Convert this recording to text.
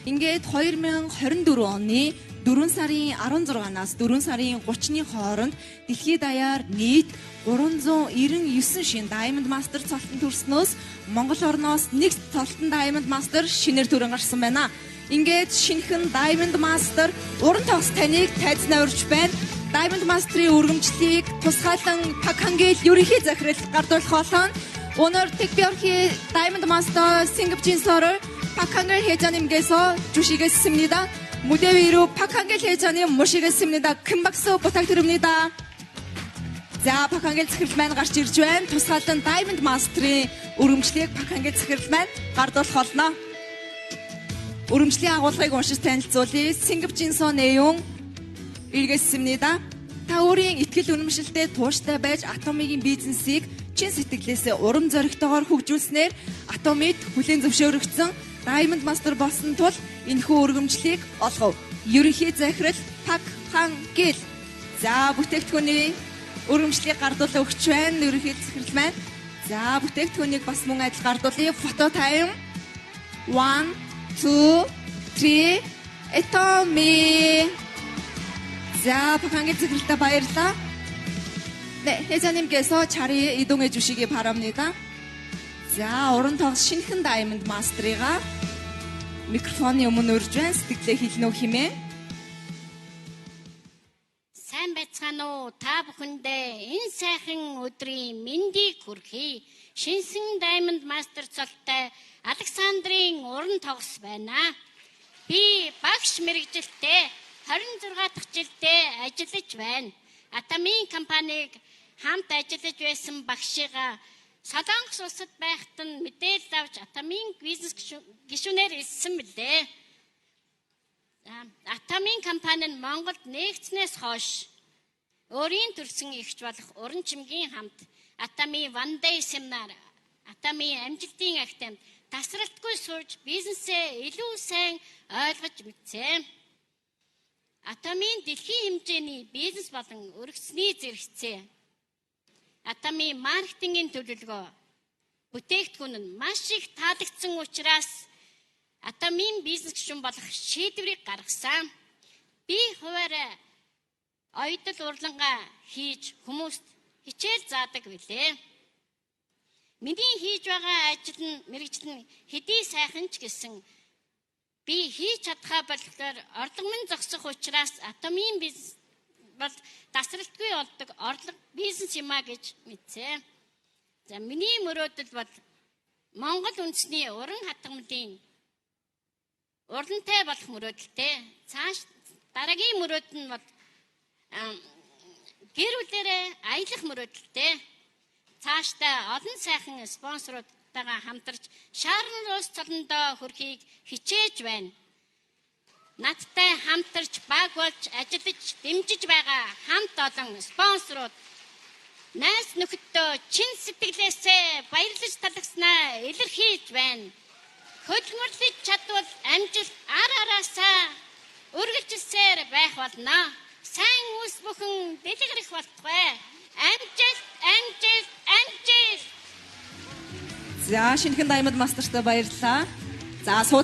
Ингээд 2024 оны 4 сарын 16-наас 4 сарын 30-ны хооронд дэлхийд даяар нийт 399 шинэ Diamond Master цолтон төрснөөс Монгол орноос нэг цолтон Diamond Master шинээр төрөн гарсан байна. Ингээд шинэхэн Diamond Master уран тогс таныг тайзнаа урьж байна. Diamond Master-ийн өргөмжлийг тусгаалan Пак Хангил ерөнхий захирал гардуулах болно. 오늘 특별히 다이아몬드 마스터 승급 증서를 박한글 회장님께서 주시겠습니다. 무대 위로 박한글 회장님 모시겠습니다. 큰 박수 부탁드립니다. За, Пак Хангил захирал маань гарч ирж байна. Тусгаалan Diamond Master-ийн өргөмжлийг Пак Хангил захирал маань гардуулах болно. Өргөмжлийн агуулгыг уншиж танилцуулъя. 승급 증서 내용 읽겠습니다. Та өөрийн итгэл үнэмшилтэй, тууштай байж Атомигийн бизнесийг чин сэтгэлээсээ урам зоригтойгоор хөгжүүлснээр Атомид хүлээн зөвшөөрөгдсөн Diamond Master болсон тул энэхүү өргөмжлийг олгов. Ерөнхий захирал Пак Хан Гил. За, бүтээгдэхүүний өргөмжлийг гардуулан өгч байна. Ерөнхий захирал маань. За, бүтээгдэхүүнийг бас мөн адил гардуулъя. Photo time. 1 2 3, Атоми. За, Пак Хангил захиралтай баярлалаа. 네, 회장님께서 자리에 이동해 주시기 바랍니다. За, уран тогс шинэхэн Diamond Master-ыга микрофоны өмнө урьж байна. Сэтгэлээ хэлнэ үү хэмээн. Сайн байцгаана уу? Та бүхэндээ энэ сайхан өдрийн мэндийг хүргэе. Шинэхэн Diamond Master цолтой Александрын уран тогс байна. Би багш мэргэжилтэй, 26 дахь жилдээ ажиллаж байна. Атомын компаниг хамт ажиллаж байсан багшигаа Солонгос улсад байхад нь мэдээлэл авч Атомын бизнес гишүүнээр элссэн билээ. Атомын компани нь Монголд нээгдсэнээс хойш өөрийн төрсөн эгч болох Уран чимгийн хамт Атомын One Day семинар, Атомын амжилтын академид тасралтгүй сурж, бизнесээ илүү сайн ойлгож мэдсэн. Атомын дэлхийн хэмжээний бизнес болон өргөцний зэрэгцээ, Атомын маркетингийн төлөвлөгөө, бүтээгдэхүүн нь маш их таалагдсан учраас Атомын бизнес гишүүн болох шийдвэрийг гаргасан. Би хувиараа оёдол урлангаа хийж хүмүүст хичээл заадаг билээ. Миний хийж байгаа ажил нь, мэргэжил нь хэдий сайхан ч гэсэн би хийж чадхаа болохоор орлого минь зогсох учраас Атомын бизнес бол тасралтгүй олдог орлого бизнес юм а гэж мэдсэн. За, миний мөрөөдөл бол Монгол үндэсний уран хатгамлын урлантай болох мөрөөдөлтэй. Цааш дараагийн мөрөөдөл нь бол гэр бүлээрээ аялах мөрөөдөлтэй. Цаашдаа олон сайхан спонсоруудтайгаа хамтарч Шаран улс цолондоо хүрэхийг хичээж байна. Надтай хамтарч баг болж ажиллаж дэмжиж байгаа хамт олон спонсорууд, найз нөхөддөө чин сэтгэлээсээ баярлаж талархаснаа илэрхийлж байна. Хөдөлмөрлөж чадвал амжилт ар араасаа үргэлжилсээр байх болно. Сайн үйлс бүхэн дэлгэрэх болтугай. Амжилт, амжилт, амжилт! За, шинэхэн Diamond Master-тай баярлалаа. За, суу